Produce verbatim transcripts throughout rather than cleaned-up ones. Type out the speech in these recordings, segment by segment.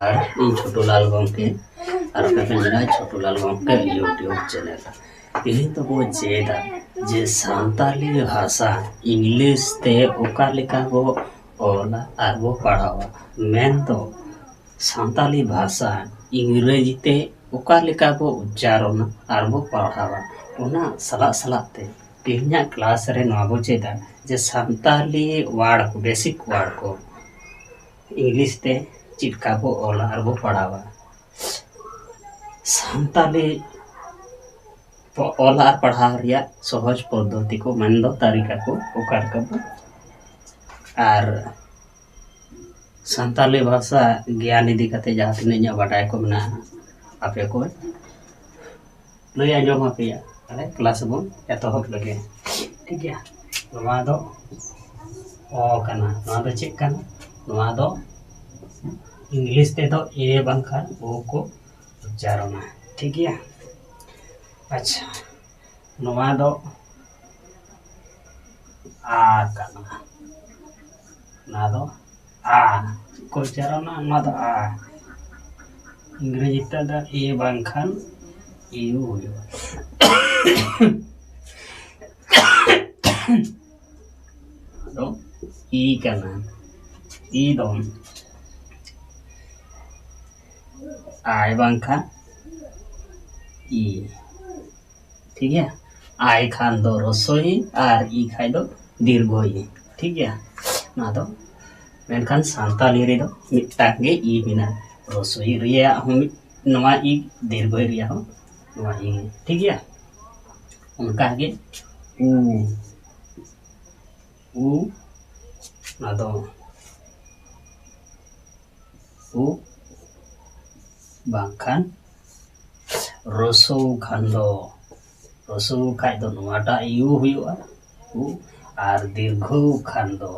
ᱟᱨ ᱤᱧ ᱪᱷᱳᱴᱩᱞᱟᱞ ᱜᱚᱢᱠᱮ, ᱟᱨ ᱟᱯᱮ ᱯᱮ ᱧᱮᱞᱟ ᱪᱷᱳᱴᱩᱞᱟᱞ ᱜᱚᱢᱠᱮ YouTube ᱪᱮᱱᱮᱞ᱾ ᱛᱮᱦᱮᱧ ᱫᱚᱵᱚ ᱪᱮᱫᱟ ᱡᱮ ᱥᱟᱱᱛᱟᱞᱤ ᱵᱷᱟᱥᱟ ᱤᱝᱞᱤᱥ ᱛᱮ ᱚᱠᱟ ᱞᱮᱠᱟ ᱵᱚ ᱚᱞᱟ ᱟᱨ ᱵᱚ ᱯᱟᱲᱦᱟᱣᱟ, ᱢᱮᱱᱫᱚ ᱥᱟᱱᱛᱟᱞᱤ ᱵᱷᱟᱥᱟ ᱤᱝᱨᱮᱡᱤ ᱛᱮ ᱚᱠᱟ ᱞᱮᱠᱟ ᱵᱚ ᱩᱪᱪᱟᱨᱚᱱᱟ ᱟᱨ ᱵᱚ ᱯᱟᱲᱦᱟᱣᱟ, ᱚᱱᱟ ᱥᱟᱞᱟᱜ ᱥᱟᱞᱟᱜ ᱛᱮ ᱛᱮᱦᱮᱧᱟᱜ ᱠᱞᱟᱥ ᱨᱮ ᱱᱚᱣᱟ ᱵᱚ ᱪᱮᱫᱟ ᱡᱮ ᱥᱟᱱᱛᱟᱞᱤ ᱣᱟᱨᱰ ᱠᱚ, ᱵᱮᱥᱤᱠ ᱣᱟᱨᱰ ᱠᱚ ᱤᱝᱞᱤᱥ ᱛᱮ ᱪᱮᱫ ᱞᱮᱠᱟ ᱵᱚ ᱚᱞᱟ ᱟᱨ ᱵᱚ ᱯᱟᱲᱦᱟᱣᱟ᱾ ᱥᱟᱱᱛᱟᱞᱤ ᱯᱚ-, ᱚᱞ ᱟᱨ ᱯᱟᱲᱦᱟᱣ ᱨᱮᱭᱟᱜ ᱥᱚᱦᱚᱡᱽ ᱯᱚᱫᱽᱫᱷᱚᱛᱤ ᱠᱚ, ᱢᱮᱱᱫᱚ ᱛᱟᱹᱨᱤᱠᱟ ᱠᱚ ᱚᱠᱟ ᱞᱮᱠᱟ ᱵᱚ, ᱟᱨ ᱥᱟᱱᱛᱟᱞᱤ ᱵᱷᱟᱥᱟ ᱜᱮᱭᱟᱱ ᱤᱫᱤ ᱠᱟᱛᱮ ᱡᱟᱦᱟᱸ ᱛᱤᱱᱟᱹᱜ ᱤᱧᱟᱹᱜ ᱵᱟᱰᱟᱭ ᱠᱚ ᱢᱮᱱᱟᱜᱼᱟ, ᱟᱯᱮ ᱠᱚ ᱞᱟᱹᱭ ᱟᱸᱡᱚᱢ ᱟᱯᱮᱭᱟ᱾ ᱛᱟᱦᱞᱮ ᱠᱞᱟᱥ ᱵᱚᱱ ᱮᱛᱚᱦᱚᱵ ᱞᱮᱜᱮ᱾ ᱴᱷᱤᱠ ᱜᱮᱭᱟ, ᱱᱚᱣᱟ ᱫᱚ ᱚ ᱠᱟᱱᱟ᱾ ᱱᱚᱣᱟ ᱫᱚ ᱪᱮᱫ ᱠᱟᱱᱟ? ᱱᱚᱣᱟ ᱫᱚ ᱤᱝᱞᱤᱥ ᱛᱮᱫᱚ ᱮ ᱵᱟᱝᱠᱷᱟᱱ ᱳ ᱠᱚ ᱩᱪᱪᱟᱨᱚᱱᱟ᱾ ᱴᱷᱤᱠ ᱜᱮᱭᱟ, ᱟᱪᱪᱷᱟ, ᱱᱚᱣᱟ ᱫᱚ ᱟ ᱠᱟᱱᱟ᱾ ᱱᱚᱣᱟ ᱫᱚ ᱟ ᱠᱚ ᱩᱪᱪᱟᱨᱚᱱᱟ, ᱱᱚᱣᱟ ᱫᱚ ᱟ᱾ ᱤᱝᱨᱮᱡᱤ ᱛᱮ ᱫᱚ ᱮ ᱵᱟᱝᱠᱷᱟᱱ ᱤᱭᱩ ᱦᱩᱭᱩᱜᱼᱟ᱾ ᱟᱫᱚ ᱤ ᱠᱟᱱᱟ, ᱤ ᱫᱚ ᱟᱭ ᱵᱟᱝᱠᱷᱟᱱ ᱤ᱾ ᱴᱷᱤᱠ ᱜᱮᱭᱟ, ᱟᱭ ᱠᱷᱟᱱ ᱫᱚ ᱦᱨᱚᱥᱣ ᱤ ᱟᱨ ᱤ ᱠᱷᱟᱱ ᱫᱚ ᱫᱤᱨᱜᱷᱚ ᱤ᱾ ᱴᱷᱤᱠ ᱜᱮᱭᱟ, ᱱᱚᱣᱟ ᱫᱚ, ᱢᱮᱱᱠᱷᱟᱱ ᱥᱟᱱᱛᱟᱞᱤ ᱨᱮᱫᱚ ᱢᱤᱫᱴᱟᱝ ᱜᱮ ᱤ ᱢᱮᱱᱟᱜᱼᱟ᱾ ᱦᱨᱚᱥᱣ ᱤ ᱨᱮᱭᱟᱜ ᱦᱚᱸ ᱢᱤᱫ, ᱱᱚᱣᱟ ᱤ, ᱫᱤᱨᱜᱷᱚ ᱤ ᱨᱮᱭᱟᱜ ᱦᱚᱸ ᱱᱚᱣᱟ ᱤ᱾ ᱴᱷᱤᱠ ᱜᱮᱭᱟ, ᱚᱱᱠᱟ ᱜᱮ ᱩ, ᱩ, ᱱᱚᱣᱟ ᱫᱚ ᱩ ᱵᱟᱝᱠᱷᱟᱱ ᱦᱨᱚᱥᱣ ᱠᱷᱟᱱ ᱫᱚ, ᱦᱨᱚᱥᱣ ᱠᱷᱟᱱ ᱫᱚ ᱱᱚᱣᱟᱴᱟᱜ ᱤᱭᱩ ᱦᱩᱭᱩᱜᱼᱟ, ᱩ, ᱟᱨ ᱫᱤᱨᱜᱷᱚ ᱠᱷᱟᱱ ᱫᱚ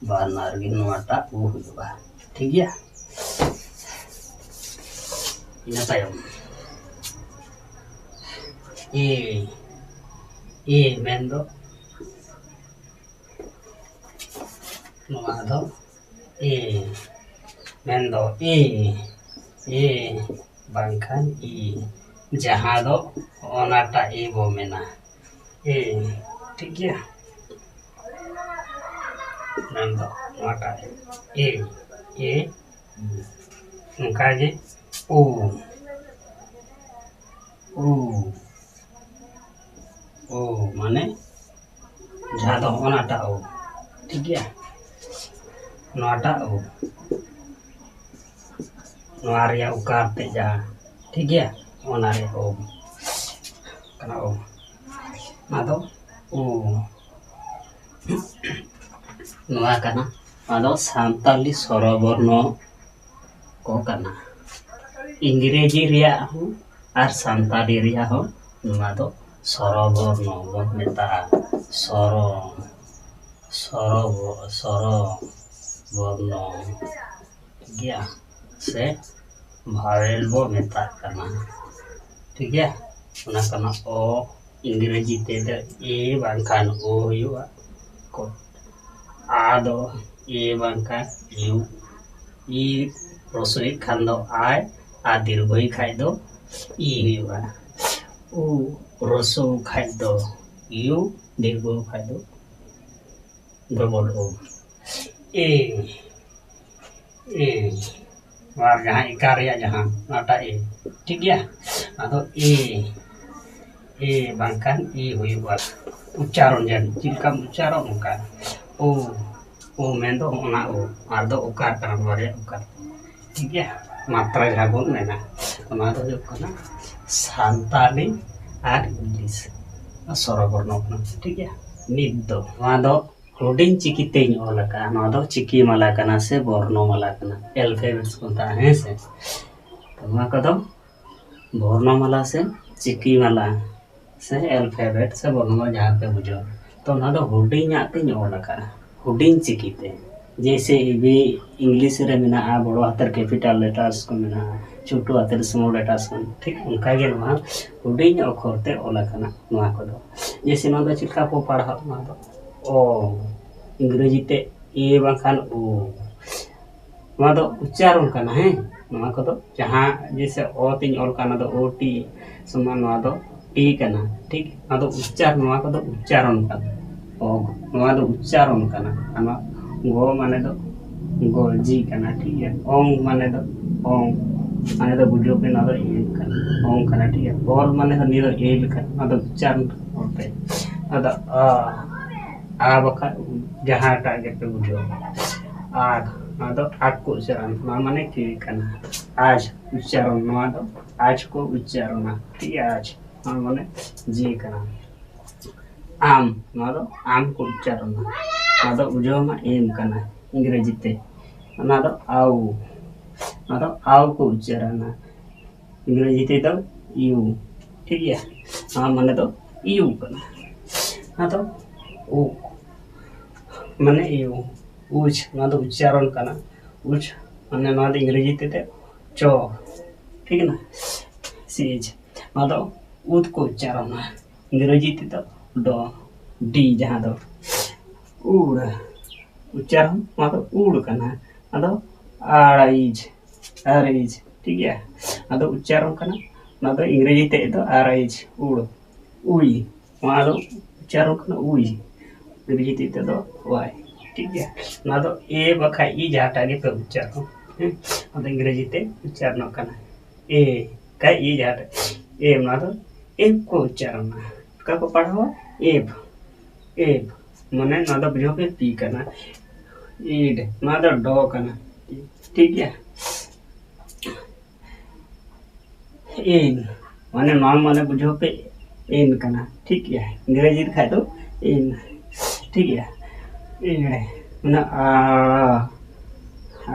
ᱵᱟᱱᱟᱨ ᱜᱮ ᱱᱚᱣᱟᱴᱟᱜ ᱩ ᱦᱩᱭᱩᱜᱼᱟ᱾ ᱴᱷᱤᱠ ᱜᱮᱭᱟ, ᱤᱱᱟᱹ ᱛᱟᱭᱚᱢ ᱮ, ᱮ ᱢᱮᱱᱫᱚ ᱱᱚᱣᱟ ᱫᱚ ᱮ᱾ ᱢᱮᱱᱫᱚ ᱮ, ᱮ ᱵᱟᱝᱠᱷᱟᱱ ᱤ, ᱡᱟᱦᱟᱸ ᱫᱚ ᱚᱱᱟᱴᱟᱜ ᱮ ᱵᱚ ᱢᱮᱱᱟ, ᱮ᱾ ᱴᱷᱤᱠ ᱜᱮᱭᱟ? ᱢᱮᱱᱫᱚ ᱱᱚᱣᱟᱴᱟᱜ ᱮ, ᱮ, ᱚᱱᱠᱟᱜᱮ ᱳ, ᱳ, ᱳ ᱢᱟᱱᱮ ᱡᱟᱦᱟᱸ ᱫᱚ ᱚᱱᱟᱴᱟᱜ ᱳ, ᱴᱷᱤᱠ ᱜᱮᱭᱟ? ᱱᱚᱣᱟᱴᱟᱜ ᱳ, ᱱᱚᱣᱟ ᱨᱮᱭᱟᱜ ᱩᱠᱟᱨ ᱛᱮ ᱡᱟᱦᱟᱸ, ᱴᱷᱤᱠ ᱜᱮᱭᱟ? ᱚᱱᱟ ᱨᱮᱭᱟᱜ ᱳ ᱠᱟᱱᱟ, ᱳ᱾ ᱟᱫᱚ ᱳ, ᱱᱚᱣᱟ ᱠᱟᱱᱟ, ᱱᱚᱣᱟ ᱫᱚ ᱥᱟᱱᱛᱟᱞᱤ ᱥᱚᱨᱚᱵᱚᱨᱱᱚ ᱠᱚ ᱠᱟᱱᱟ᱾ ᱤᱝᱨᱮᱡᱤ ᱨᱮᱭᱟᱜ ᱦᱚᱸ ᱟᱨ ᱥᱟᱱᱛᱟᱲᱤ ᱨᱮᱭᱟᱜ ᱦᱚᱸ ᱱᱚᱣᱟ ᱫᱚ ᱥᱚᱨᱚᱵᱚᱨᱱᱚ ᱵᱚᱱ ᱢᱮᱛᱟᱜᱼᱟ᱾ ᱥᱚᱨᱚ, ᱥᱚᱨᱚ, ᱥᱚᱨᱚ ᱵᱚᱨᱱᱚ, ᱴᱷᱤᱠ ᱜᱮᱭᱟ? ᱥᱮ ᱵᱷᱟᱣᱮᱞ ᱵᱚ ᱢᱮᱛᱟᱜ ᱠᱟᱱᱟ, ᱴᱷᱤᱠ ᱜᱮᱭᱟ? ᱚᱱᱟ ᱠᱟᱱᱟ ᱚ, ᱤᱝᱨᱮᱡᱤ ᱛᱮᱫᱚ ᱮ ᱵᱟᱝᱠᱷᱟᱱ ᱳ ᱦᱩᱭᱩᱜᱼᱟ᱾ ᱠᱚ, ᱟ ᱫᱚ ᱮ ᱵᱟᱝᱠᱷᱟᱱ ᱭᱩ, ᱤ ᱦᱨᱚᱥᱣᱚᱭ ᱠᱷᱟᱱ ᱫᱚ ᱟᱭ, ᱟᱨ ᱫᱤᱨᱜᱷᱚᱭ ᱠᱷᱟᱡ ᱫᱚ ᱤ ᱦᱩᱭᱩᱜᱼᱟ᱾ ᱩ ᱦᱨᱚᱥᱣᱚ ᱠᱷᱟᱡ ᱫᱚ ᱭᱩ, ᱫᱤᱨᱜᱷᱚ ᱠᱷᱟᱡ ᱫᱚ ᱰᱚᱵᱚᱞ ᱳ᱾ ᱮ, ᱮ, ᱱᱚᱣᱟ ᱡᱟᱦᱟᱸ ᱮᱠᱟᱨ ᱨᱮᱭᱟᱜ ᱡᱟᱦᱟᱸ, ᱱᱚᱣᱟᱴᱟᱜ ᱮ, ᱴᱷᱤᱠ ᱜᱮᱭᱟ? ᱟᱫᱚ ᱮ, ᱮ ᱵᱟᱝᱠᱷᱟᱱ ᱤ ᱦᱩᱭᱩᱜᱼᱟ᱾ ᱩᱪᱪᱟᱨᱚᱱ ᱡᱟᱹᱱᱤᱡ ᱪᱮᱫ ᱞᱮᱠᱟᱢ ᱩᱪᱪᱟᱨᱚᱱ ᱚᱱᱠᱟ᱾ ᱳ, ᱳ ᱢᱮᱱᱫᱚ ᱚᱱᱟ ᱳ, ᱟᱨ ᱫᱚ ᱚᱠᱟᱨ ᱠᱟᱱᱟ, ᱱᱚᱣᱟ ᱨᱮᱭᱟᱜ ᱚᱠᱟᱨ, ᱴᱷᱤᱠ ᱜᱮᱭᱟ? ᱢᱟᱛᱨᱟ ᱡᱟᱦᱟᱸ ᱵᱚᱱ ᱢᱮᱱᱟ, ᱚᱱᱟ ᱫᱚ ᱦᱩᱭᱩᱜ ᱠᱟᱱᱟ ᱥᱟᱱᱛᱟᱞᱤ ᱟᱨ ᱤᱝᱞᱤᱥ ᱥᱚᱨᱚᱵᱚᱨᱱᱚ ᱠᱟᱱᱟ, ᱴᱷᱤᱠ ᱜᱮᱭᱟ? ᱱᱤᱛ ᱫᱚ ᱱᱚᱣᱟ ᱫᱚ ᱦᱩᱰᱤᱧ ᱪᱤᱠᱤᱛᱮᱧ ᱚᱞ ᱟᱠᱟᱫᱼᱟ᱾ ᱱᱚᱣᱟ ᱫᱚ ᱪᱤᱠᱤ ᱢᱟᱞᱟ ᱠᱟᱱᱟ ᱥᱮ ᱵᱚᱨᱱᱚ ᱢᱟᱞᱟ ᱠᱟᱱᱟ, ᱮᱞᱯᱷᱮᱵᱮᱴᱥ ᱠᱚ ᱢᱮᱛᱟᱜᱼᱟ, ᱦᱮᱸ ᱥᱮ? ᱛᱚ ᱱᱚᱣᱟ ᱠᱚᱫᱚ ᱵᱚᱨᱱᱚ ᱢᱟᱞᱟ ᱥᱮ ᱪᱤᱠᱤ ᱢᱟᱞᱟ ᱥᱮ ᱮᱞᱯᱷᱮᱵᱮᱴ ᱥᱮ ᱵᱚᱨᱱᱚ ᱢᱟᱞᱟ ᱡᱟᱦᱟᱸ ᱯᱮ ᱵᱩᱡᱷᱟᱹᱣ, ᱛᱚ ᱱᱚᱣᱟ ᱫᱚ ᱦᱩᱰᱤᱧᱟᱜ ᱛᱤᱧ ᱚᱞ ᱟᱠᱟᱫᱼᱟ, ᱦᱩᱰᱤᱧ ᱪᱤᱠᱤᱛᱮ᱾ ᱡᱮᱭᱥᱮ ᱤᱵᱤ ᱤᱝᱞᱤᱥ ᱨᱮ ᱢᱮᱱᱟᱜᱼᱟ, ᱵᱚᱲᱚ ᱦᱟᱛᱮᱨ ᱠᱮᱯᱤᱴᱟᱞ ᱞᱮᱴᱟᱨᱥ ᱠᱚ ᱢᱮᱱᱟᱜᱼᱟ, ᱪᱷᱳᱴᱳ ᱦᱟᱛᱮᱨ ᱥᱢᱚᱞ ᱞᱮᱴᱟᱨᱥ ᱠᱚ, ᱴᱷᱤᱠ ᱚᱱᱠᱟᱜᱮ ᱱᱚᱣᱟ ᱦᱩᱰᱤᱧ ᱚᱠᱷᱚᱨ ᱛᱮ ᱚᱞ ᱟᱠᱟᱱᱟ ᱱᱚᱣᱟ ᱠᱚᱫᱚ᱾ ᱡᱮᱭᱥᱮ ᱱᱚᱣᱟ ᱫᱚ ᱪᱮᱫ ᱞᱮᱠᱟ ᱠᱚ ᱯᱟᱲᱦᱟᱜ, ᱱᱚᱣᱟ ᱫᱚ ᱚ, ᱤᱝᱨᱮᱡᱤ ᱛᱮ ᱮ ᱵᱟᱝᱠᱷᱟᱱ ᱳ, ᱱᱚᱣᱟ ᱫᱚ ᱩᱪᱪᱟᱨᱚᱱ ᱠᱟᱱᱟ᱾ ᱦᱮᱸ, ᱱᱚᱣᱟ ᱠᱚᱫᱚ ᱡᱟᱦᱟᱸ ᱡᱮᱭᱥᱮ ᱚ ᱛᱤᱧ ᱚᱞ ᱠᱟᱜᱼᱟ, ᱱᱚᱣᱟ ᱫᱚ ᱳ ᱴᱤ ᱥᱚᱢᱟᱱ, ᱱᱚᱣᱟ ᱫᱚ ᱴᱤ ᱠᱟᱱᱟ᱾ ᱴᱷᱤᱠ, ᱱᱚᱣᱟ ᱫᱚ ᱩᱪᱪᱟᱨ ᱱᱚᱣᱟ ᱠᱚᱫᱚ ᱩᱪᱪᱟᱨᱚᱱ ᱠᱟᱱᱟ᱾ ᱚ, ᱱᱚᱣᱟ ᱫᱚ ᱩᱪᱪᱟᱨᱚᱱ ᱠᱟᱱᱟ᱾ ᱟᱨ ᱱᱚᱣᱟ ᱜᱚ ᱢᱟᱱᱮ ᱫᱚ ᱜᱚ, ᱡᱤ ᱠᱟᱱᱟ᱾ ᱴᱷᱤᱠ ᱜᱮᱭᱟ, ᱚᱝ ᱢᱟᱱᱮ ᱫᱚ ᱚᱝ, ᱢᱟᱱᱮ ᱫᱚ ᱵᱩᱡᱷᱟᱹᱣ ᱯᱮ, ᱱᱚᱣᱟ ᱫᱚ ᱮᱢ ᱠᱟᱱᱟ, ᱚᱝ ᱠᱟᱱᱟ᱾ ᱴᱷᱤᱠ ᱜᱮᱭᱟ, ᱚᱞ ᱢᱟᱱᱮ ᱫᱚ ᱱᱤᱭᱟᱹ ᱫᱚ ᱮᱞ ᱠᱟᱱᱟ, ᱱᱚᱣᱟ ᱫᱚ ᱩᱪᱪᱟᱨᱚᱱ ᱚᱞ ᱯᱮ᱾ ᱟᱫᱚ ᱟ, ᱟ ᱵᱟᱠᱷᱟᱡ ᱡᱟᱦᱟᱸᱴᱟᱜ ᱜᱮᱯᱮ ᱵᱩᱡᱷᱟᱹᱣ, ᱟᱜ, ᱱᱚᱣᱟ ᱫᱚ ᱟᱜ ᱠᱚ ᱩᱪᱪᱟᱨᱚᱱ, ᱱᱚᱣᱟ ᱢᱟᱱᱮ ᱠᱤ ᱠᱟᱱᱟ᱾ ᱟᱡ ᱩᱪᱪᱟᱨᱚᱱ, ᱱᱚᱣᱟ ᱫᱚ ᱟᱡ ᱠᱚ ᱩᱪᱪᱟᱨᱚᱱᱟ᱾ ᱴᱷᱤᱠ ᱜᱮᱭᱟ, ᱟᱡ, ᱱᱚᱣᱟ ᱢᱟᱱᱮ ᱡᱤ ᱠᱟᱱᱟ᱾ ᱟᱢ, ᱱᱚᱣᱟ ᱫᱚ ᱟᱢ ᱠᱚ ᱩᱪᱪᱟᱨᱚᱱᱟ᱾ ᱱᱚᱣᱟ ᱫᱚ ᱵᱩᱡᱷᱟᱹᱣ ᱢᱟ ᱮᱢ ᱠᱟᱱᱟ ᱤᱝᱨᱮᱡᱤ ᱛᱮ᱾ ᱚᱱᱟ ᱫᱚ ᱟᱣ, ᱱᱚᱣᱟ ᱫᱚ ᱟᱣ ᱠᱚ ᱩᱪᱪᱟᱨᱚᱱᱟ᱾ ᱤᱝᱨᱮᱡᱤ ᱛᱮᱫᱚ ᱤᱭᱩ᱾ ᱴᱷᱤᱠ ᱜᱮᱭᱟ, ᱱᱚᱣᱟ ᱢᱟᱱᱮ ᱫᱚ ᱤᱭᱩ ᱠᱟᱱᱟ᱾ ᱱᱚᱣᱟ ᱫᱚ ᱩ, ᱢᱟᱱᱮ ᱤᱭᱩ, ᱩᱪ, ᱱᱚᱣᱟ ᱫᱚ ᱩᱪᱪᱟᱨᱚᱱ ᱠᱟᱱᱟ᱾ ᱩᱪ, ᱢᱟᱱᱮ ᱱᱚᱣᱟ ᱫᱚ ᱤᱝᱨᱮᱡᱤ ᱛᱮᱫᱚ ᱪᱚ᱾ ᱴᱷᱤᱠ ᱱᱟ, ᱥᱤ ᱮᱪ, ᱱᱚᱣᱟ ᱫᱚ ᱩᱫ ᱠᱚ ᱩᱪᱪᱟᱨᱚᱱᱟ᱾ ᱤᱝᱨᱮᱡᱤ ᱛᱮᱫᱚ ᱰᱚ, ᱰᱤ, ᱡᱟᱦᱟᱸ ᱫᱚ ᱩᱲ ᱩᱪᱪᱟᱨᱚᱱ, ᱱᱚᱣᱟ ᱫᱚ ᱩᱲ ᱠᱟᱱᱟ᱾ ᱟᱫᱚ ᱟᱲᱟᱭᱤᱡ, ᱟᱨᱮᱡ, ᱴᱷᱤᱠ ᱜᱮᱭᱟ᱾ ᱟᱫᱚ ᱩᱪᱪᱟᱨᱚᱱ ᱠᱟᱱᱟ, ᱱᱚᱣᱟ ᱫᱚ ᱤᱝᱨᱮᱡᱤ ᱛᱮ ᱫᱚ ᱟᱨᱮᱡ, ᱩᱲ, ᱩᱭ, ᱱᱚᱣᱟ ᱫᱚ ᱩᱪᱪᱟᱨᱚᱱ ᱠᱟᱱᱟ ᱩᱭ, ᱤᱝᱨᱮᱡᱤ ᱛᱮ ᱫᱚ ᱣᱟᱭ, ᱴᱷᱤᱠ ᱜᱮᱭᱟ᱾ ᱱᱚᱣᱟ ᱫᱚ ᱮ ᱵᱟᱠᱷᱟᱡ ᱤ ᱡᱟᱦᱟᱸᱴᱟᱜ ᱜᱮᱯᱮ ᱩᱪᱪᱟᱨᱚᱱ, ᱦᱮᱸ, ᱱᱚᱣᱟ ᱫᱚ ᱤᱝᱨᱮᱡᱤ ᱛᱮ ᱩᱪᱪᱟᱨᱚᱱᱚᱜ ᱠᱟᱱᱟ ᱮ, ᱠᱷᱟᱡ ᱤ ᱡᱟᱦᱟᱸᱴᱟᱜ ᱮ, ᱱᱚᱣᱟ ᱫᱚ ᱮᱯ ᱠᱚ ᱩᱪᱪᱟᱨᱚᱱᱟ᱾ ᱚᱠᱟ ᱠᱚ ᱯᱟᱲᱦᱟᱣᱟ? ᱮᱯ, ᱮᱯ, ᱢᱟᱱᱮ ᱱᱚᱣᱟ ᱫᱚ ᱵᱩᱡᱷᱟᱹᱣ ᱯᱮ ᱯᱤ ᱠᱟᱱᱟ᱾ ᱤᱰ, ᱱᱚᱣᱟ ᱫᱚ ᱰᱚ ᱠᱟᱱᱟ, ᱴᱷᱤᱠ ᱜᱮᱭᱟ᱾ ᱮᱱ, ᱢᱟᱱᱮ ᱱᱚᱣᱟ ᱢᱟᱱᱮ ᱵᱩᱡᱷᱟᱹᱣ ᱯᱮ ᱮᱱ ᱠᱟᱱᱟ, ᱴᱷᱤᱠ ᱜᱮᱭᱟ, ᱤᱝᱨᱮᱡᱤ ᱞᱮᱠᱷᱟᱡ ᱫᱚ ᱮᱱ, ᱴᱷᱤᱠ ᱜᱮᱭᱟ᱾ ᱮᱲᱮ, ᱢᱟᱱᱮ ᱟ,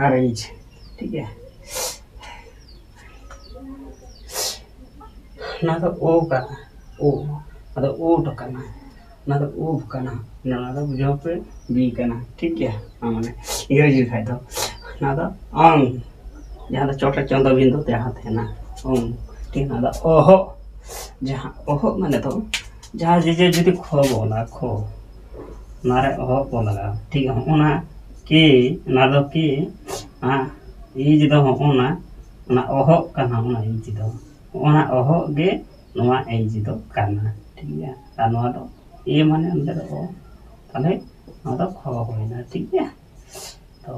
ᱟᱨ ᱮᱪ, ᱴᱷᱤᱠ ᱜᱮᱭᱟ᱾ ᱱᱚᱣᱟ ᱫᱚ ᱳ ᱠᱟᱱᱟ, ᱳ, ᱟᱫᱚ ᱳᱴ ᱠᱟᱱᱟ᱾ ᱚᱱᱟ ᱫᱚ ᱩᱵ ᱠᱟᱱᱟ, ᱚᱱᱟ ᱫᱚ ᱵᱩᱡᱷᱟᱹᱣ ᱯᱮ ᱵᱤ ᱠᱟᱱᱟ, ᱴᱷᱤᱠ ᱜᱮᱭᱟ᱾ ᱚᱱᱟ ᱢᱟᱱᱮ ᱤᱝᱨᱮᱡᱤ ᱞᱮᱠᱷᱟᱡ ᱫᱚ ᱚᱱᱟ ᱫᱚ ᱚᱝ, ᱡᱟᱦᱟᱸ ᱫᱚ ᱪᱚᱴ ᱨᱮ ᱪᱚᱱᱫᱚ ᱵᱤᱱᱫᱩ ᱡᱟᱦᱟᱸ ᱛᱟᱦᱮᱱᱟ, ᱚᱝ, ᱴᱷᱤᱠ᱾ ᱚᱱᱟ ᱫᱚ ᱚᱦᱚᱜ, ᱡᱟᱦᱟᱸ ᱚᱦᱚᱜ ᱢᱟᱱᱮ ᱫᱚ ᱡᱟᱦᱟᱸ ᱡᱮ ᱡᱮ ᱡᱩᱫᱤ ᱠᱷᱚ ᱵᱚᱱᱟ, ᱠᱷᱚ, ᱚᱱᱟᱨᱮ ᱚᱦᱚᱜ ᱠᱚ ᱞᱟᱜᱟᱣᱟ, ᱴᱷᱤᱠ᱾ ᱚᱱᱟ ᱠᱤ, ᱚᱱᱟ ᱫᱚ ᱠᱤ ᱦᱮᱸ, ᱤᱡ ᱫᱚ ᱦᱚᱸᱜᱼᱚ ᱱᱟ, ᱚᱱᱟ ᱚᱦᱚᱜ ᱠᱟᱱᱟ, ᱚᱱᱟ ᱤᱡ ᱫᱚ, ᱦᱚᱸᱜᱼᱚ ᱱᱟ ᱚᱦᱚᱜ ᱜᱮ ᱱᱚᱣᱟ ᱤᱡ ᱫᱚ ᱠᱟᱱᱟ, ᱴᱷᱤᱠ ᱜᱮᱭᱟ᱾ ᱟᱨ ᱱᱚᱣᱟ ᱫᱚ ᱮ ᱢᱟᱱᱮ ᱚᱸᱰᱮ ᱫᱚ ᱚ, ᱛᱟᱦᱞᱮ ᱱᱚᱣᱟ ᱫᱚ ᱠᱷᱚ ᱦᱩᱭᱱᱟ, ᱴᱷᱤᱠ ᱜᱮᱭᱟ᱾ ᱛᱚ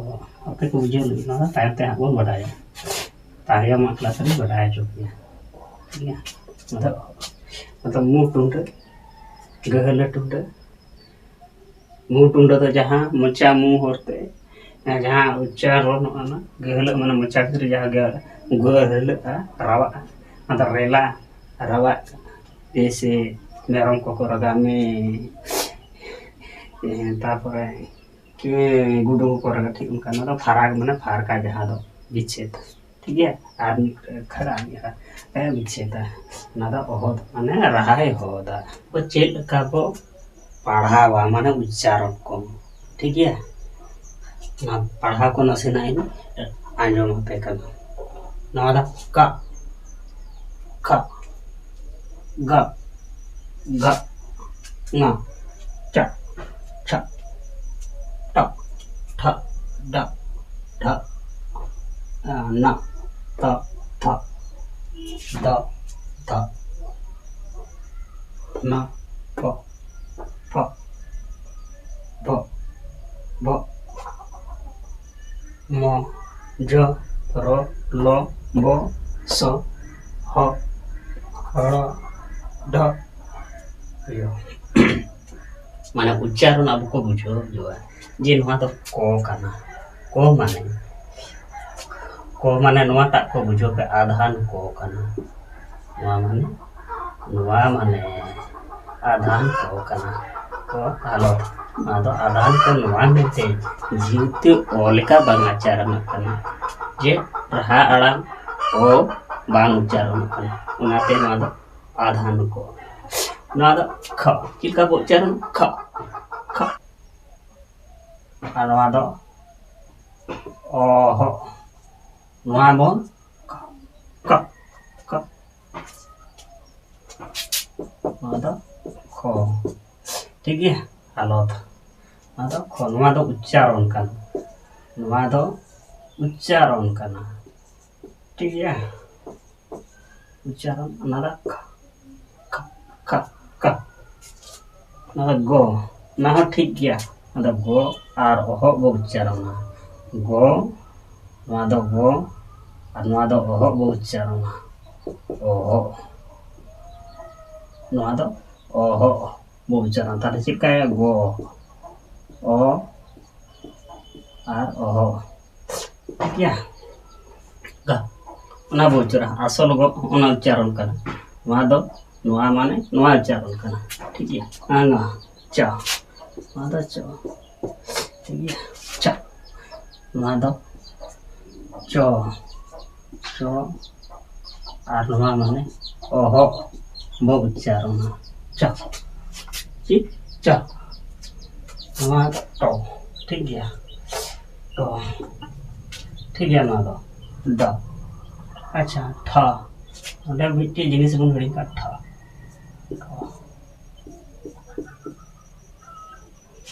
ᱟᱯᱮ ᱠᱚ ᱵᱩᱡᱷᱟᱹᱣ ᱞᱟᱹᱜᱤᱫ ᱱᱚᱣᱟ ᱫᱚ ᱛᱟᱭᱚᱢ ᱛᱮ ᱦᱟᱸᱜ ᱵᱚᱱ ᱵᱟᱰᱟᱭᱟ, ᱛᱟᱭᱚᱢᱟᱜ ᱠᱞᱟᱥ ᱨᱮᱧ ᱵᱟᱰᱟᱭ ᱦᱚᱪᱚ ᱯᱮᱭᱟ, ᱴᱷᱤᱠ ᱜᱮᱭᱟ᱾ ᱟᱫᱚ, ᱟᱫᱚ ᱢᱩ ᱴᱩᱰᱟᱹ, ᱜᱟᱹᱦᱞᱟᱹ ᱴᱩᱰᱟᱹ, ᱢᱩ ᱴᱩᱰᱟᱹ ᱫᱚ ᱡᱟᱦᱟᱸ ᱢᱚᱪᱟ ᱢᱩ ᱦᱚᱨᱛᱮ ᱡᱟᱦᱟᱸ ᱩᱪᱪᱟᱨᱚᱱᱚᱜᱼᱟ, ᱚᱱᱟ ᱜᱟᱹᱦᱞᱟᱹᱜ ᱢᱟᱱᱮ ᱢᱚᱪᱟ ᱵᱷᱤᱛᱨᱤ ᱡᱟᱦᱟᱸ ᱜᱮ ᱜᱟᱹᱦᱞᱟᱹᱜᱼᱟ, ᱨᱟᱣᱟᱜᱼᱟ, ᱚᱱᱟ ᱫᱚ ᱨᱮᱞᱟ, ᱨᱟᱣᱟᱜ ᱠᱟᱱᱟ᱾ ᱡᱮᱭᱥᱮ ᱢᱮᱨᱚᱢ ᱠᱚᱠᱚ ᱨᱟᱜᱟ ᱢᱮ, ᱛᱟᱨᱯᱚᱨᱮ ᱜᱩᱰᱩ ᱠᱚᱠᱚ ᱨᱟᱜᱟ, ᱴᱷᱤᱠ ᱚᱱᱠᱟ᱾ ᱱᱚᱣᱟ ᱫᱚ ᱯᱷᱟᱨᱟᱠ ᱢᱟᱱᱮ ᱯᱷᱟᱨᱠᱟ, ᱡᱟᱦᱟᱸ ᱫᱚ ᱵᱤᱪᱷᱮᱫ, ᱴᱷᱤᱠ ᱜᱮᱭᱟ᱾ ᱟᱨ ᱢᱤᱫ ᱠᱷᱟᱲᱟ ᱢᱤᱫ ᱠᱷᱟᱲᱟ ᱵᱤᱪᱷᱮᱫᱟ᱾ ᱚᱱᱟ ᱫᱚ ᱚᱦᱚᱫ ᱢᱟᱱᱮ ᱨᱟᱦᱟᱭ ᱦᱚᱦᱚᱫᱟ᱾ ᱪᱮᱫ ᱞᱮᱠᱟ ᱵᱚ ᱯᱟᱲᱦᱟᱣᱟ, ᱢᱟᱱᱮ ᱩᱪᱪᱟᱨᱚᱱ ᱠᱚ, ᱴᱷᱤᱠ ᱜᱮᱭᱟ᱾ ᱚᱱᱟ ᱯᱟᱲᱦᱟᱣ ᱠᱚ ᱱᱟᱥᱮᱱᱟᱜ ᱤᱧ ᱟᱸᱡᱚᱢ ᱟᱯᱮ ᱠᱟᱱᱟ᱾ ᱱᱚᱣᱟ ᱫᱚ ᱠᱟ, ᱠᱷᱟ, ᱜᱟ, ᱜᱟ, ᱝᱟ, ᱪᱟ, ᱪᱷᱟ, ᱴᱟ, ᱴᱷᱟ, ᱰᱟ, ᱰᱷᱟ, ᱱᱟ, ᱛᱟ, ᱛᱷᱟ, ᱫᱟ, ᱫᱷᱟ, ᱱᱟ, ᱯᱟ, ᱯᱷᱟ, ᱵᱷᱟ, ᱵᱷᱟ, ᱢᱚ, ᱡᱚ, ᱨᱚ, ᱞᱚ, ᱵᱚ, ᱥᱚ, ᱦᱚ, ᱦᱲ, ᱰᱷ, ᱭᱚ᱾ ᱢᱟᱱᱮ ᱩᱪᱪᱟᱨᱚᱱ ᱟᱵᱚ ᱠᱚ ᱵᱩᱡᱷᱟᱹᱣ ᱦᱩᱭᱩᱜᱼᱟ ᱡᱮ ᱱᱚᱣᱟ ᱫᱚ ᱠᱚ ᱠᱟᱱᱟ᱾ ᱠᱚ ᱢᱟᱱᱮ, ᱠᱚ ᱢᱟᱱᱮ ᱱᱚᱣᱟᱴᱟᱜ ᱠᱚ ᱵᱩᱡᱷᱟᱹᱣ ᱯᱮ, ᱟᱫᱷᱟᱱ ᱠᱚ ᱠᱟᱱᱟ᱾ ᱱᱚᱣᱟ ᱢᱟᱱᱮ, ᱱᱚᱣᱟ ᱢᱟᱱᱮ ᱟᱫᱷᱟᱱ ᱠᱚ ᱠᱟᱱᱟ᱾ ᱠᱚ ᱟᱞᱚ, ᱱᱚᱣᱟ ᱫᱚ ᱟᱫᱷᱟᱱ ᱠᱚ ᱱᱚᱣᱟ ᱢᱮᱱᱛᱮ ᱡᱤᱣᱛᱤ ᱚ ᱞᱮᱠᱟ ᱵᱟᱝ ᱩᱪᱪᱟᱨᱚᱱᱚᱜ ᱠᱟᱱᱟ, ᱡᱮ ᱨᱟᱦᱟ ᱟᱲᱟᱝ ᱚ ᱵᱟᱝ ᱩᱪᱪᱟᱨᱚᱱᱚᱜ ᱠᱟᱱᱟ, ᱚᱱᱟᱛᱮ ᱱᱚᱣᱟ ᱫᱚ ᱟᱫᱷᱟᱱ ᱠᱚ᱾ ᱱᱚᱣᱟ ᱫᱚ ᱠᱷ, ᱪᱮᱫ ᱞᱮᱠᱟ ᱵᱚ ᱩᱪᱪᱟᱨᱚᱱ? ᱠᱷ, ᱠᱷ᱾ ᱟᱨ ᱱᱚᱣᱟ ᱫᱚ ᱚᱦᱚ, ᱱᱚᱣᱟ ᱵᱚᱱ ᱠ, ᱠ, ᱠ᱾ ᱱᱚᱣᱟ ᱫᱚ ᱠᱷ, ᱴᱷᱤᱠ ᱜᱮᱭᱟ᱾ ᱟᱞᱚᱛ, ᱱᱚᱣᱟ ᱫᱚ ᱠᱷ, ᱱᱚᱣᱟ ᱫᱚ ᱩᱪᱪᱟᱨᱚᱱ ᱠᱟᱱᱟ᱾ ᱱᱚᱣᱟ ᱫᱚ ᱩᱪᱪᱟᱨᱚᱱ ᱠᱟᱱᱟ᱾ ᱴᱷᱤᱠ ᱜᱮᱭᱟ? ᱩᱪᱪᱟᱨᱚᱱ, ᱚᱱᱟ ᱫᱚ ᱠᱷ, ᱠᱷ, ᱠᱷ, ᱠᱷ᱾ ᱚᱱᱟ ᱫᱚ ᱜᱚ, ᱚᱱᱟ ᱦᱚᱸ ᱴᱷᱤᱠ ᱜᱮᱭᱟ᱾ ᱚᱱᱟ ᱫᱚ ᱜᱚ ᱟᱨ ᱚᱦᱚᱜ ᱵᱚ ᱩᱪᱪᱟᱨᱚᱱᱟ᱾ ᱜᱚ, ᱱᱚᱣᱟ ᱫᱚ ᱜᱚ, ᱟᱨ ᱱᱚᱣᱟ ᱫᱚ ᱚᱦᱚᱜ ᱵᱚ ᱩᱪᱪᱟᱨᱚᱱᱟ᱾ ᱚᱦᱚᱜ, ᱱᱚᱣᱟ ᱫᱚ ᱚᱦᱚᱜ ᱵᱚ ᱩᱪᱪᱟᱨᱚᱱᱟ᱾ ᱛᱟᱦᱞᱮ ᱪᱮᱫ ᱞᱮᱠᱟᱭᱟ? ᱜᱚ, ᱚ, ᱟᱨ ᱚᱦᱚ᱾ ᱴᱷᱤᱠ ᱜᱮᱭᱟ? ᱜᱟ᱾ ᱚᱱᱟ ᱵᱚ ᱩᱪᱪᱟᱨᱟ, ᱟᱥᱚᱞ ᱜᱚ ᱚᱱᱟ ᱩᱪᱪᱟᱨᱚᱱ ᱠᱟᱱᱟ᱾ ᱱᱚᱣᱟ ᱫᱚ, ᱱᱚᱣᱟ ᱢᱟᱱᱮ ᱱᱚᱣᱟ ᱩᱪᱪᱟᱨᱚᱱ ᱠᱟᱱᱟ᱾ ᱴᱷᱤᱠ ᱜᱮᱭᱟ? ᱟᱨ ᱱᱚᱣᱟ ᱪᱟ, ᱱᱚᱣᱟ ᱫᱚ ᱪᱚ᱾ ᱴᱷᱤᱠ ᱜᱮᱭᱟ? ᱪᱟ, ᱱᱚᱣᱟ ᱫᱚ ᱪᱚ, ᱪᱚ᱾ ᱟᱨ ᱱᱚᱣᱟ ᱢᱟᱱᱮ ᱚᱦᱚᱜ ᱵᱚ ᱩᱪᱪᱟᱨᱚᱱᱟ᱾ ᱪᱚ, ᱪᱮᱫ? ᱪᱚ᱾ ᱱᱚᱣᱟ ᱫᱚ ᱴᱚ᱾ ᱴᱷᱤᱠ ᱜᱮᱭᱟ? ᱴᱚ᱾ ᱴᱷᱤᱠ ᱜᱮᱭᱟ, ᱱᱚᱣᱟ ᱫᱚ ᱰᱚ᱾ ᱟᱪᱪᱷᱟ, ᱴᱷᱟ᱾ ᱚᱸᱰᱮ ᱢᱤᱫᱴᱮᱡ ᱡᱤᱱᱤᱥ ᱵᱚᱱ ᱦᱤᱲᱤᱧ ᱠᱟᱜ, ᱴᱷᱟ᱾ ᱴᱷᱟ᱾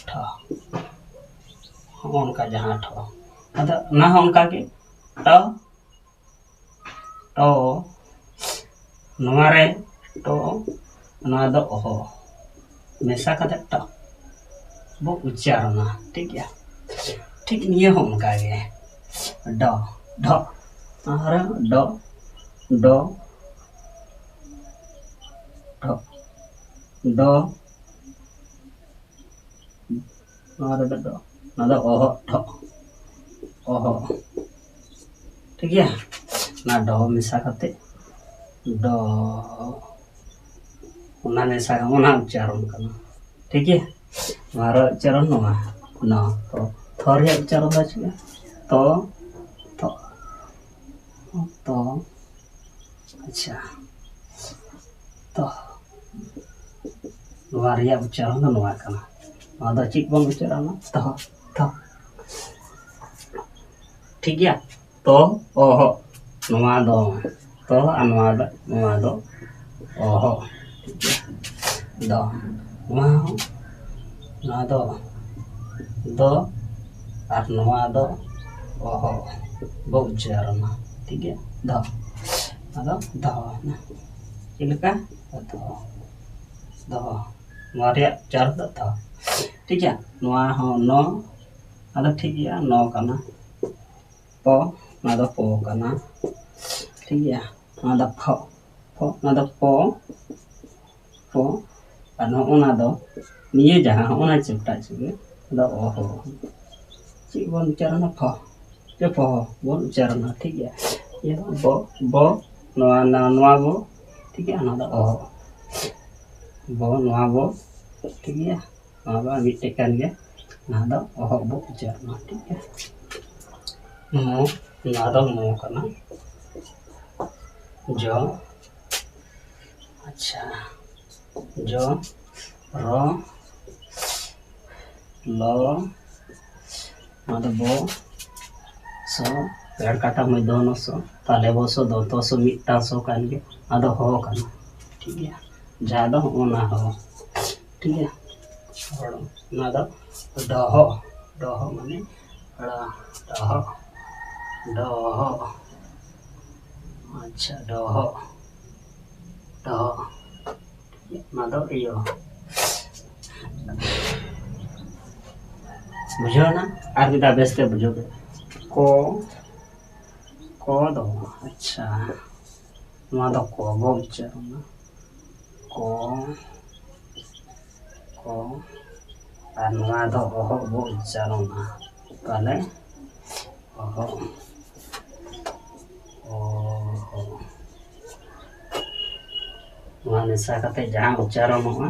ᱴᱷᱟ᱾ ᱦᱚᱸᱜᱼᱚ ᱱᱚᱝᱠᱟ ᱡᱟᱦᱟᱸ ᱴᱷᱟ᱾ ᱟᱫᱚ ᱚᱱᱟ ᱦᱚᱸ ᱚᱱᱠᱟ ᱜᱮ, ᱴᱚ, ᱴᱚ, ᱱᱚᱣᱟ ᱨᱮ ᱴᱚ, ᱱᱚᱣᱟ ᱫᱚ ᱚᱦᱚ, ᱢᱮᱥᱟ ᱠᱟᱛᱮ ᱴᱚ ᱵᱚ ᱩᱪᱪᱟᱨᱚᱱᱟ᱾ ᱴᱷᱤᱠ ᱜᱮᱭᱟ? ᱴᱷᱤᱠ ᱱᱤᱭᱟᱹ ᱦᱚᱸ ᱚᱱᱠᱟ ᱜᱮ, ᱰᱚ, ᱰᱷᱚ, ᱟᱨ ᱰᱚ, ᱰᱚ, ᱰᱷᱚ, ᱰᱚ, ᱱᱚᱣᱟ ᱨᱮᱫᱚ ᱰᱚ, ᱱᱚᱣᱟ ᱫᱚ ᱚᱦᱚᱜ, ᱰᱷᱚᱜ, ᱚᱦᱚᱜ᱾ ᱴᱷᱤᱠ ᱜᱮᱭᱟ? ᱚᱱᱟ ᱰᱚ ᱢᱮᱥᱟ ᱠᱟᱛᱮ ᱰᱚ, ᱚᱱᱟ ᱢᱮᱥᱟ, ᱚᱱᱟ ᱩᱪᱪᱟᱨᱚᱱ ᱠᱟᱱᱟ᱾ ᱴᱷᱤᱠ ᱜᱮᱭᱟ? ᱱᱚᱣᱟ ᱨᱮᱭᱟᱜ ᱩᱪᱪᱟᱨᱚᱱ ᱱᱚᱣᱟ, ᱱᱚᱣᱟ᱾ ᱛᱚ, ᱛᱷᱚ ᱨᱮᱭᱟᱜ ᱩᱪᱪᱟᱨᱚᱱ ᱫᱚ ᱪᱮᱫ? ᱛᱚ, ᱛᱚ, ᱛᱚ, ᱟᱪᱪᱷᱟ, ᱛᱚ, ᱱᱚᱣᱟ ᱨᱮᱭᱟᱜ ᱩᱪᱪᱟᱨᱚᱱ ᱫᱚ ᱱᱚᱣᱟ ᱠᱟᱱᱟ᱾ ᱱᱚᱣᱟ ᱫᱚ ᱪᱮᱫ ᱵᱚᱱ ᱩᱪᱪᱟᱨᱚᱱᱟ? ᱛᱚ, ᱛᱚ᱾ ᱴᱷᱤᱠ ᱜᱮᱭᱟ? ᱛᱚ, ᱚᱦᱚᱜ᱾ ᱱᱚᱣᱟ ᱫᱚ ᱛᱚ ᱟᱨ ᱱᱚᱣᱟ ᱫᱚ, ᱱᱚᱣᱟ ᱫᱚ ᱚᱦᱚᱜ᱾ ᱴᱷᱤᱠ ᱜᱮᱭᱟ? ᱫᱚ, ᱱᱚᱣᱟ ᱦᱚᱸ, ᱱᱚᱣᱟ ᱫᱚ ᱫᱚ, ᱟᱨ ᱱᱚᱣᱟ ᱫᱚ ᱚᱦᱚ ᱵᱚ ᱩᱪᱪᱟᱨᱚᱱᱟ᱾ ᱴᱷᱤᱠ ᱜᱮᱭᱟ, ᱫᱚ, ᱟᱫᱚ ᱫᱚᱦᱚ ᱮᱱᱟ᱾ ᱪᱮᱫ ᱞᱮᱠᱟ? ᱫᱚᱦᱚ, ᱫᱚᱦᱚ᱾ ᱱᱚᱣᱟ ᱨᱮᱭᱟᱜ ᱩᱪᱪᱟᱨ ᱫᱚ ᱫᱚᱦᱚ᱾ ᱴᱷᱤᱠ ᱜᱮᱭᱟ, ᱱᱚᱣᱟ ᱦᱚᱸ ᱱᱚ, ᱟᱫᱚ ᱴᱷᱤᱠ ᱜᱮᱭᱟ, ᱱᱚ ᱠᱟᱱᱟ᱾ ᱯᱚ, ᱱᱚᱣᱟ ᱫᱚ ᱯᱚ ᱠᱟᱱᱟ᱾ ᱴᱷᱤᱠ ᱜᱮᱭᱟ, ᱱᱚᱣᱟ ᱫᱚ ᱯᱷᱚ, ᱯᱷᱚ, ᱱᱚᱣᱟ ᱫᱚ ᱯᱚ, ᱯᱚ, ᱟᱨ ᱱᱚᱜᱼᱚ ᱱᱟ ᱫᱚ, ᱱᱤᱭᱟᱹ ᱡᱟᱦᱟᱸ ᱦᱚᱸᱜᱼᱚ ᱱᱟ ᱪᱮᱯᱴᱟ ᱪᱮᱯᱴᱟ ᱫᱚ ᱚᱦᱚ᱾ ᱪᱮᱫ ᱵᱚᱱ ᱩᱪᱪᱟᱨᱚᱱᱟ? ᱯᱷᱚ, ᱪᱮ ᱯᱷᱚ ᱵᱚᱱ ᱩᱪᱪᱟᱨᱚᱱᱟ, ᱴᱷᱤᱠ ᱜᱮᱭᱟ᱾ ᱤᱭᱟᱹ ᱫᱚ ᱵᱚ, ᱵᱚ, ᱱᱚᱣᱟ, ᱱᱚᱣᱟ, ᱱᱚᱣᱟ ᱵᱚ, ᱴᱷᱤᱠ ᱜᱮᱭᱟ, ᱱᱚᱣᱟ ᱫᱚ ᱚᱦᱚ᱾ ᱵᱚ, ᱱᱚᱣᱟ ᱵᱚ, ᱴᱷᱤᱠ ᱜᱮᱭᱟ, ᱱᱚᱣᱟ ᱫᱚ ᱢᱤᱫᱴᱮᱡ ᱠᱟᱱ ᱜᱮᱭᱟ, ᱱᱚᱣᱟ ᱫᱚ ᱚᱦᱚ ᱵᱚ ᱩᱪᱪᱟᱨᱚᱱᱟ, ᱴᱷᱤᱠ ᱜᱮᱭᱟ᱾ ᱢᱚ, ᱱᱚᱣᱟ ᱫᱚ ᱢᱚ ᱠᱟᱱᱟ᱾ ᱡᱚ, ᱟᱪᱪᱷᱟ, ᱡᱚ, ᱨᱚ, ᱞᱚ, ᱱᱚᱣᱟ ᱫᱚ ᱵᱚ, ᱥᱚ, ᱯᱮᱲ ᱠᱟᱴᱟ ᱢᱚᱭ ᱫᱚ ᱱᱚ ᱥᱚ, ᱛᱟᱦᱞᱮ ᱵᱚ ᱥᱚ ᱫᱚ ᱛᱚ ᱥᱚ ᱢᱤᱫᱴᱟᱝ ᱥᱚ ᱠᱟᱱ ᱜᱮ, ᱟᱫᱚ ᱦᱚ ᱠᱟᱱᱟ, ᱴᱷᱤᱠ ᱜᱮᱭᱟ᱾ ᱡᱟᱦᱟᱸ ᱫᱚ ᱦᱚᱸᱜᱼᱚ ᱱᱟ ᱦᱚ, ᱴᱷᱤᱠ ᱜᱮᱭᱟ᱾ ᱦᱚᱲ, ᱱᱚᱣᱟ ᱫᱚ ᱰᱚᱦᱚ, ᱰᱚᱦᱚ ᱢᱟᱱᱮ ᱦᱚᱲ, ᱰᱚᱦᱚ, ᱰᱚᱦᱚ, ᱟᱪᱪᱷᱟ, ᱰᱚᱦᱚ, ᱰᱚᱦᱚ, ᱚᱱᱟ ᱫᱚ ᱤᱭᱟᱹ᱾ ᱵᱩᱡᱷᱟᱹᱣ ᱮᱱᱟ? ᱟᱨ ᱢᱤᱫ ᱫᱷᱟᱣ ᱵᱮᱥ ᱛᱮ ᱵᱩᱡᱷᱟᱹᱣ ᱯᱮ᱾ ᱠᱚ, ᱠᱚ ᱫᱚ, ᱟᱪᱪᱷᱟ, ᱱᱚᱣᱟ ᱫᱚ ᱠᱚ ᱵᱚ ᱩᱪᱪᱟᱨᱚᱱᱟ᱾ ᱠᱚ, ᱠᱚ, ᱟᱨ ᱱᱚᱣᱟ ᱫᱚ ᱚᱦᱚ ᱵᱚ ᱩᱪᱪᱟᱨᱚᱱᱟ᱾ ᱛᱟᱦᱞᱮ ᱚᱦᱚ, ᱚᱦᱚ᱾ ᱱᱚᱣᱟ ᱢᱮᱥᱟ ᱠᱟᱛᱮ ᱡᱟᱦᱟᱸ ᱩᱪᱪᱟᱨᱚᱱᱚᱜᱼᱟ,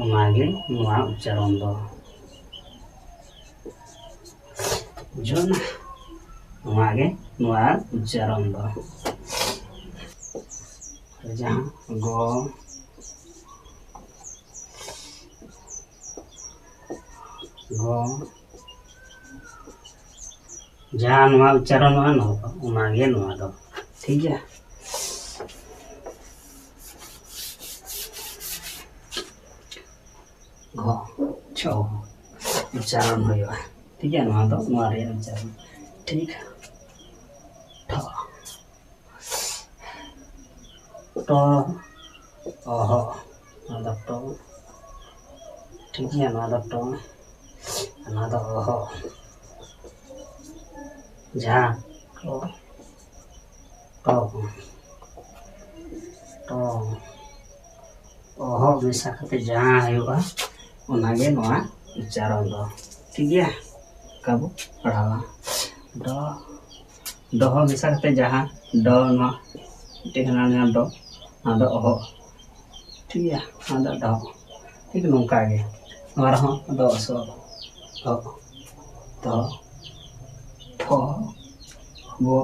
ᱚᱱᱟᱜᱮ ᱱᱚᱣᱟ ᱩᱪᱪᱟᱨᱚᱱ ᱫᱚ᱾ ᱵᱩᱡᱷᱟᱹᱣ ᱮᱱᱟ? ᱱᱚᱣᱟ ᱜᱮ ᱱᱚᱣᱟ ᱩᱪᱪᱟᱨᱚᱱ ᱫᱚ᱾ ᱡᱟᱦᱟᱸ ᱜᱚ, ᱜᱚ, ᱡᱟᱦᱟᱸ ᱱᱚᱣᱟ ᱩᱪᱪᱟᱨᱚᱱᱚᱜᱼᱟ, ᱱᱚᱣᱟ, ᱚᱱᱟ ᱜᱮ ᱱᱚᱣᱟ ᱫᱚ᱾ ᱴᱷᱤᱠ ᱜᱮᱭᱟ? ᱜᱚ, ᱪᱷᱚ ᱩᱪᱪᱟᱨᱚᱱ ᱦᱩᱭᱩᱜᱼᱟ᱾ ᱴᱷᱤᱠ ᱜᱮᱭᱟ, ᱱᱚᱣᱟ ᱫᱚ ᱱᱚᱣᱟ ᱨᱮᱭᱟᱜ ᱩᱪᱪᱟᱨᱚᱱ᱾ ᱴᱷᱤᱠ, ᱴᱷᱚ, ᱴᱚ, ᱚᱦᱚ, ᱱᱚᱣᱟ ᱫᱚ ᱴᱚ᱾ ᱴᱷᱤᱠ ᱜᱮᱭᱟ, ᱱᱚᱣᱟ ᱫᱚ ᱴᱚ, ᱱᱚᱣᱟ ᱫᱚ ᱚᱦᱚ᱾ ᱡᱟᱦᱟᱸ ᱴᱚ, ᱴᱚ, ᱴᱚ, ᱚᱦᱚ ᱢᱮᱥᱟ ᱠᱟᱛᱮ ᱡᱟᱦᱟᱸ ᱦᱩᱭᱩᱜᱼᱟ, ᱚᱱᱟᱜᱮ ᱱᱚᱣᱟ ᱩᱪᱪᱟᱨᱚᱱ ᱫᱚ᱾ ᱴᱷᱤᱠ ᱜᱮᱭᱟ, ᱚᱱᱠᱟ ᱵᱚ ᱯᱟᱲᱦᱟᱣᱟ᱾ ᱰᱚ, ᱰᱚᱦᱚ ᱢᱮᱥᱟ ᱠᱟᱛᱮ ᱡᱟᱦᱟᱸ ᱰᱚ, ᱱᱚᱣᱟ ᱢᱤᱫᱴᱮᱱ ᱠᱟᱱᱟ, ᱱᱚᱣᱟ ᱰᱚ, ᱱᱚᱣᱟ ᱫᱚ ᱚᱦᱚ᱾ ᱴᱷᱤᱠ ᱜᱮᱭᱟ, ᱱᱚᱣᱟ ᱫᱚ ᱰᱚᱦᱚ᱾ ᱴᱷᱤᱠ ᱱᱚᱝᱠᱟ ᱜᱮ ᱱᱚᱣᱟ ᱨᱮᱦᱚᱸ ᱫᱚ ᱥᱚ, ᱦᱚ, ᱫᱚ, ᱯᱷᱚ, ᱵᱚ,